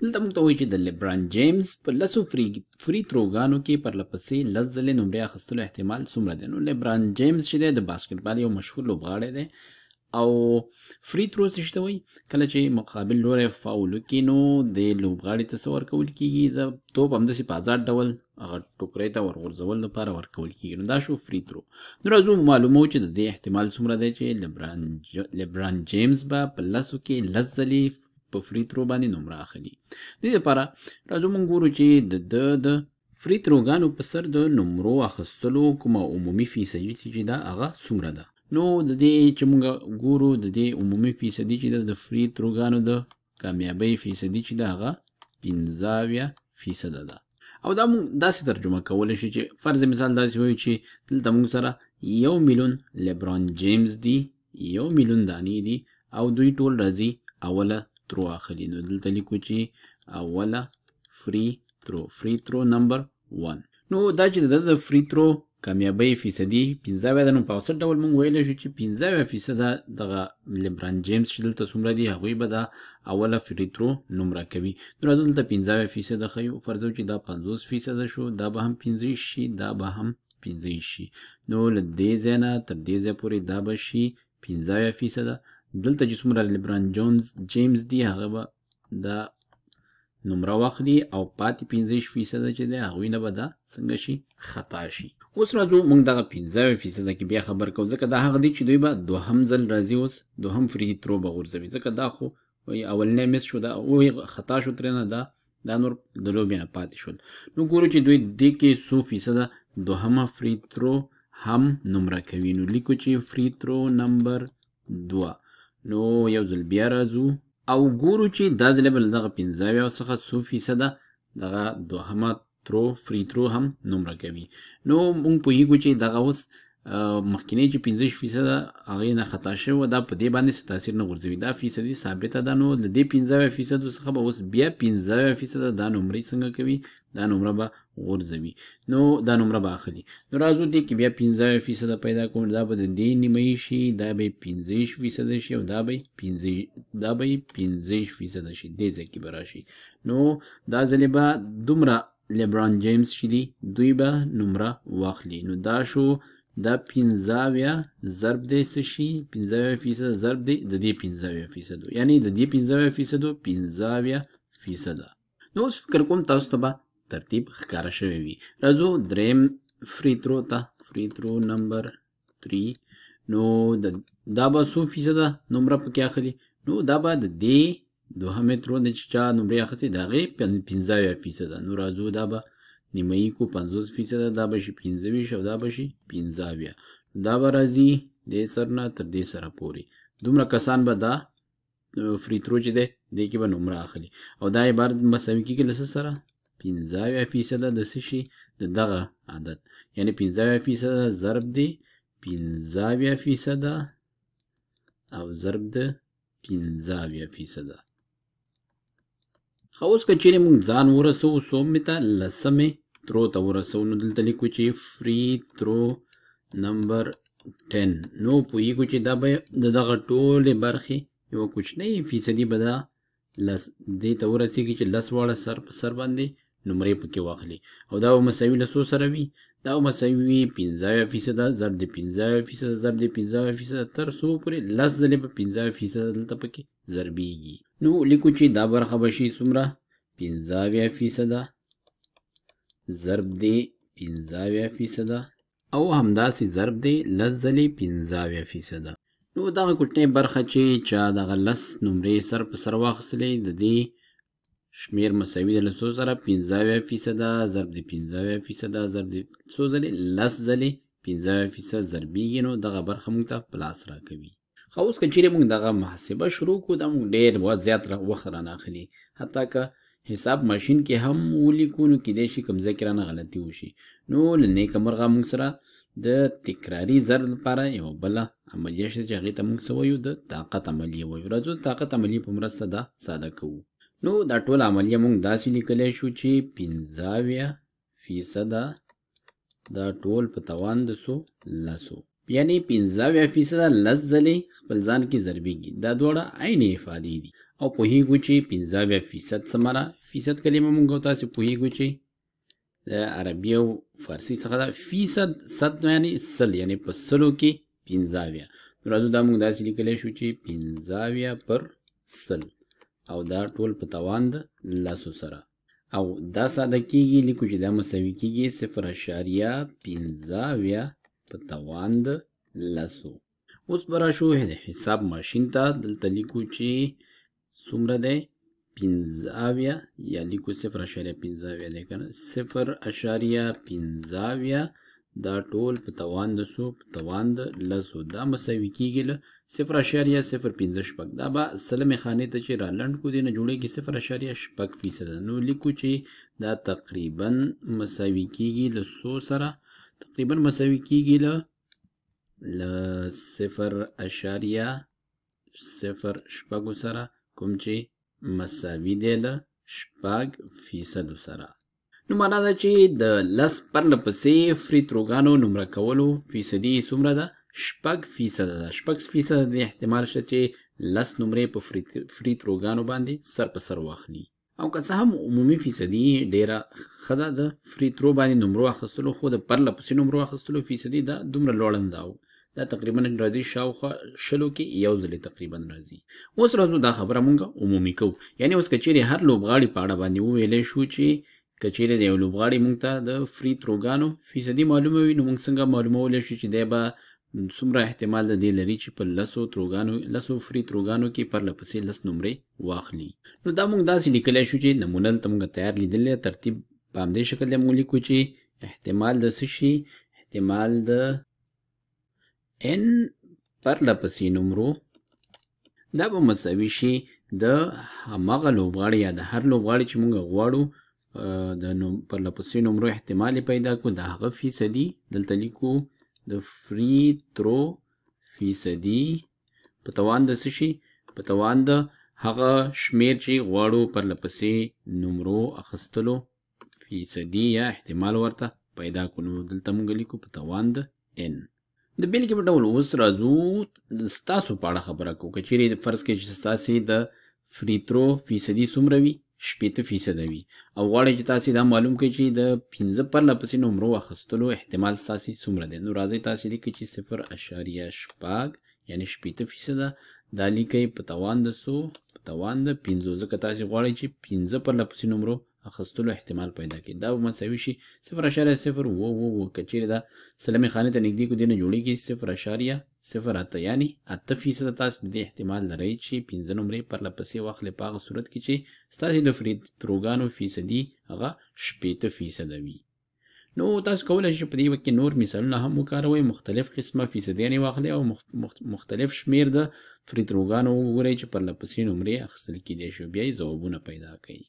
دلته موږ ته وایي چې د لیبران جیمز په 10 free throw ګانو کې پرله پسې 10 ځلې نمرې اخیستلو احتمال څومره دی. نو لیبران جیمز چې دی د باسکټبال یو مشهور لوبغاړی دی او free throw څه شي ته وایي؟ کله چې مقابل لوری فاول وکړي نو د لوبغاړي ته څه ورکول کېږي؟ د توپ همداسې په ازاد ډول هغه ټوکرۍ ته ورغورځول لپاره ورکول کېږي. نو دا شو free throw. نو راځو معلومو چې د دې احتمال څومره دی چې لیبران جیمز به په 10 کې 10 ځلې په free throw باندې نمره اخلي. دې لپاره راځو موږ ګورو چې د ده د free throw ګانو په سر د نمرو اخیستلو کومه عمومي فیصدي چې ده هغه څومره ده. نو د دې چې موږ ګورو د دې عمومي فیصدي چې ده د free throw ګانو د کامیابۍ فیصدي چې ده هغه 75% ده. او دا موږ داسې ترجمه کولی شو چې فرض مثال داسې وایو چې دلته موږ سره 1 میلیون لیبران جیمز دي، 1 میلیون دانې دي او دوی ټول راځي اوله throw اخلي. نو دلته لیکو چې اوله free throw، free throw number 1. نو دا چې د free throw کامیابۍ فیصدي 75 ده، نو په اوسط ډول موږ ویلی شو چې 75% دغه لیبران جیمز چې دلته څومره دي هغوی به دا اوله free throw نمره کوي. نو راځو دلته 75% ښیو، فرضو چې دا 50% شو، دا به هم 25 شي، دا به هم 25 شي. نو له دې ځای نه تر دې ځای پورې دا به شي 75%. دلته چې څومره لیبران جیمز دي هغه به دا نمره واخلي او پاتې 25% چې دی هغوی نه به دا څنګه شي؟ خطا شي. اوس راځو موږ دغه 75% کې بیا خبر کوو، ځکه دا هغه دی چې دوی به دوهم ځل راځي، اوس دوهم free throw به غورځوي، ځکه دا خو اولنی miss شو، دا خطا شو ترېنه، دا نور د لوبې نه پاتې شول. نو ګورو چې دوی دې کې څو فیصده دوهمه free throw هم نمره کوي. نو لیکو چې free throw number 2. نو یو ځل بیا راځو او ګورو چې دا ځلې به له دغه 75 څخه څو فیصده دغه دوهمه throw free throw هم نمره کوي. نو موږ پوهېږو چې دغه اوس مخکینی چې 25% هغې نه خطا شوی وه دا په دې باندې څه تاثیر نه غورځوي، دا فیصدي ثابته ده. نو له دې 75% څخه به اوس بیا 75% دا نمرې څنګه کوي؟ دا نمره به غورځوي، نو دا نمره به اخلي. نو راځو دې کې بیا 75% پیدا کوو، دا به د دې نیمایي شي، دا به 25% شي او دا به 25% شي، دې ځای کې به راشي. نو دا ځلې به دومره لیبران جیمز چې دي دوی به نمره واخلي. نو دا شو دا 75 ضرب دی څه شي؟ 75% ضرب دی د دې 75%، یعنی د دې 75% 75%. نو اوس فکر کوم تاسو ته به ترتیب ښکاره شوی وي. راځو دریم free throw ته، free throw number 3. نو دا به څو فیصده نمره پکې اخلي؟ نو دا به د دې دوهمې throw د چې چا نمرې اخیستې د هغې 75%. نو راځو دا به نیمایي کو 50%، دا به شي 25 او دا به شي 75. دا به راځي دې سر نه تر دې سره پورې دومره کسان به دا free throw چې دی دې کې به نمره اخلي. او دا عبارت مساوي کېږي له څه سره؟ 75% د څه شي؟ د دغه عدد، یعنی 75% ضرب دی 75% او ضرب د 75%. ښه اوس که چیرې موږ ځان ورسوو څومې ته؟ لسمې throw ته ورسوو. نو دلته لیکو چې free throw number 10. نو پوهېږو چې دا به د دغه ټولې برخې یوه کوچنۍ فیصدي به دا لس دې ته ورسېږي چې 10 واړه سر په سر باندې نمرې پکې واخلي. او دا به مساوي له څو سره وي؟ دا به مساوي وي 75% ضرب د 75% ضرب د 75% تر څو پورې 10 ځلې به 75% دلته پکې ضربېږي. نو لیکو چې دا برخه به شي څومره؟ 75% ضرب دی 75% او همداسې ضرب دی 10 ځلې 75%. نو دغه کوچنۍ برخه چې چا دغه 10 نمرې سر په سر واخیستلې د دې شمېر مساوي دی له څو سره؟ 75% ضرب د 75% ضرب د څو ځلې؟ 10 ځلې 75% ضربېږي. نو دغه برخه موږ ته په لاس راکوي. ښه اوس که چیرې موږ دغه محاسبه شروع کړو دا موږ ډېر زیات وخت رانه اخلي، حتی که حساب ماشین کې هم ولیکو نو کیدای شي کوم ځای کې رانه غلطي وشي. نو له نیکه مرغه موږ سره د تکراري ضرب لپاره یوه بله عملیه شته چې هغې ته موږ څه وایو؟ د طاقت عملیه وایو. راځو د طاقت عملیې په مرسته دا ساده کوو. نو دا ټوله عملیه موږ داسې لیکلی شو چې 75% دا ټول په توان د څو؟ 10، یعنی 75% 10 ځلې خپل ځان کې ضربېږي. دا دواړه عین افادې دي. او پوهیږو چې 75% څه معنا. فیصد کلمه مونږ او تاسې پوهیږو چې د عربي او فارسي څخه ده. فیصد صد یعنې 100، یعنې په 100 کې 75. نو راځو دا مونږ داسې لیکلی شو چې 75 پر 100، او دا ټول په توان د 10 سره. او دا ساده کیږي، لیکو چې دا مساوي کیږي 0.75 په توان د 10. اوس به راشو د حساب ماشین ته. دلته لیکو چې څومره دی، 75، یا لیکو 0.75 دی که نه، 0.75 دا ټول په توان د څو، په توان د 10. دا مساوي کیږي له 0.056. دا به سلمې خانې ته چې رالنډ کړو دې نه جوړېږي 0.6%. نو لیکو چې دا تقریبا مساوي کیږي له څو سره، تقریبا مساوي کیږي له 0.06 سره، کوم چې مساوي دی له 6% سره. نو معنا دا چې د 10 پرله پسې free throw ګانو نمره کولو فیصدي څومره ده؟ 6% ده. 6% د احتمال شته چې 10 نمرې په free throw ګانو باندې سر په سر واخلي. او که څه هم عمومي فیصدي ډېره ښه ده د free throw باندې نمرو اخیستلو، خو د پرله پسې نمرو اخیستلو فیصدي دا دومره لوړه نه ده. دا تقریبا راځي شاوخوا 20 کې یو ځلې تقریبا راځي. اوس راځو دا خبره مونږ عمومي کوو، یعنې اوس که چیرې هر لوبغاړي په اړه باندې وویلی شو چې که چیرې د یو لوبغاړي مونږ ته د free throw ګانو فیصدي معلومه وي، نو مونږ څنګه معلومولی شو چې دی به څومره احتمال د دې لري چې په 10 free throw ګانو کې پرله پسې 10 نمرې واخلي. نو دا مونږ داسې لیکلی شو چې نمونه دلته مونږ تیار لیدلی، ترتیب په همدې شکل دی. مونږ لیکو چې احتمال د څه شي، احتمال د n پرله پسې نمرو دا به مساوي شي د هماغه لوبغاړي یا د هر لوبغاړي چې مونږ غواړو د پرله پسې نمرو احتمال یې پیدا کړو، د هغه فیصدي دلته لیکو د free throw فیصدي په توان د څه شي، په توان د هغه شمیر چې غواړو پرله پسې نمرو اخیستلو فیصدي یا احتمال ورته پیدا کړو. نو دلته مونږ لیکو په توان د n. د بېلګې په ډول اوس راځو ستاسو په اړه خبره کوو. که چیرې فرض کړئ چې ستاسې د free throw فیصدي څومره وي، 60% وي، او غواړئ چې تاسې دا معلوم کړئ چې د 5 پرله پسې نمرو اخیستلو احتمال ستاسې څومره دی. نو راځئ تاسې لیکئ چې 0.6 یعنې 60% دا لیکئ په توان د څو، په توان د 5، ځکه تاسې غواړئ چې 5 پرله پسې نمرو اخیستلو احتمال پیدا کړي. دا به مساوي شي 0.077. که چیرې دا سلمې خانې ته نږدې کړو دې نه جوړېږي 0.08، یعنې 8% تاسې د دې احتمال لرئ چې 5 نمرې پرله پسې واخلئ په هغه صورت کې چې ستاسې د free throw ګانو فیصدي هغه 60% وي. نو تاسو کولی شئ په دې وخت کې نور مثالونه هم وکاروئ، مختلف قسمه فیصدیانې واخلئ او مختلف شمېر د free throw ګانو وګورئ چې پرله پسې نمرې اخیستل کېدای شي، بیا یې ځوابونه پیدا کړئ.